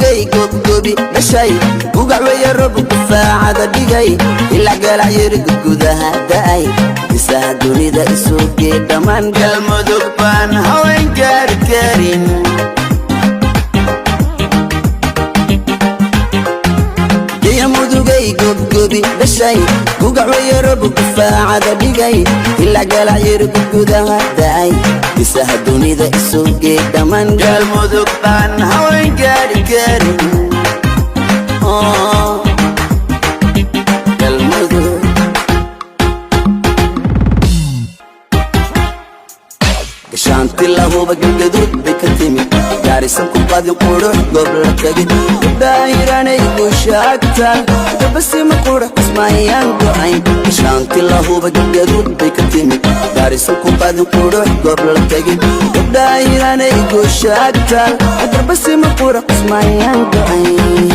Mudugay gobgobi dhashay, gugacweya rob gufaacada dhigay, ilaa galac yiri gudgudaha da'ay, bisaha dunida isugee dhammaan. Galmudug baan haween gaari karin. Geya mudugay gobgobi dhashay, gugacweya rob gufaacada dhigay, ilaa galac yiri gudgudaha da'ay, bisaha dunida isugee dhammaan. Galmudug baan haween gaari karin. Oh, Galmudug. Gashaanti lahuba Galgaduud bay ka timid, gaarisan ku qadin qurux goob la tagin, gabdhaahiranay guushaagtaan gabasima qurux ismaayaan go'ayn. Gashaanti lahuba Galgaduud bay ka timid, gaarisan ku qadin qurux goob la tagin, gabdhaahiranay guushaagtaan gabasima qurux ismaayaan go'ayn.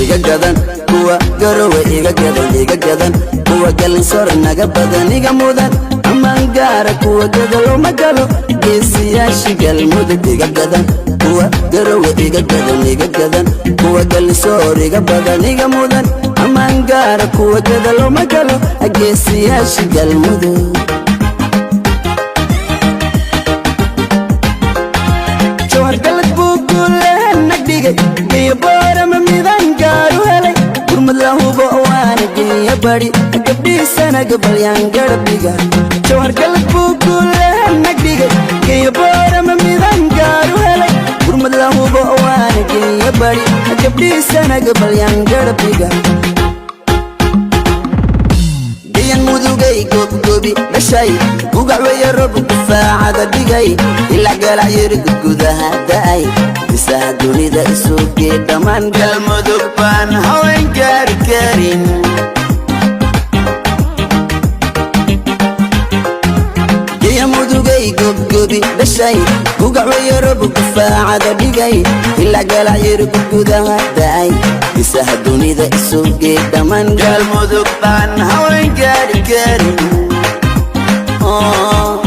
Iga gadan kuwa Garowe, iga gadan, iga gadan kuwa Galinsore, naga badan, iga mudan amaan gaara kuwa gadalo ma galo geesiyaasha Galmudug. Iga gadan kuwa Garowe, iga gadan, iga gadan kuwa Galinsoor, iga badan, iga mudan amaan gaara kuwa gadalo ma galo geesiyaasha Galmudug. Jawhar galad buu guulehana dhigay, geeyo Boorama midaan gaaru helay, gurmad la hubo waana geeya bari, gabdhiisana gabalyaan garab dhiga. Jawhar galad buu guulehana dhigay, geeyo Boorama midaan gaaru helay, gurmad la hubo waana geeya bari, gabdhiisana gabalyaan garab dhiga. Gayan mudugay gobgobi dhashay, gugacweya rob gufaacada dhigay, ilaa galac yiri gudgudaha da'ay, bisaha dunida isugee dhammaan. Galmudug baan haween gaari karin. Geya mudugay gobgobi dhashay, gugacweya rob gufaacada dhigay, ilaa galac yiri gudgudaha da'ay, bisaha dunida isugee dhammaan. Galmudug baan haween gaari karin. Oh.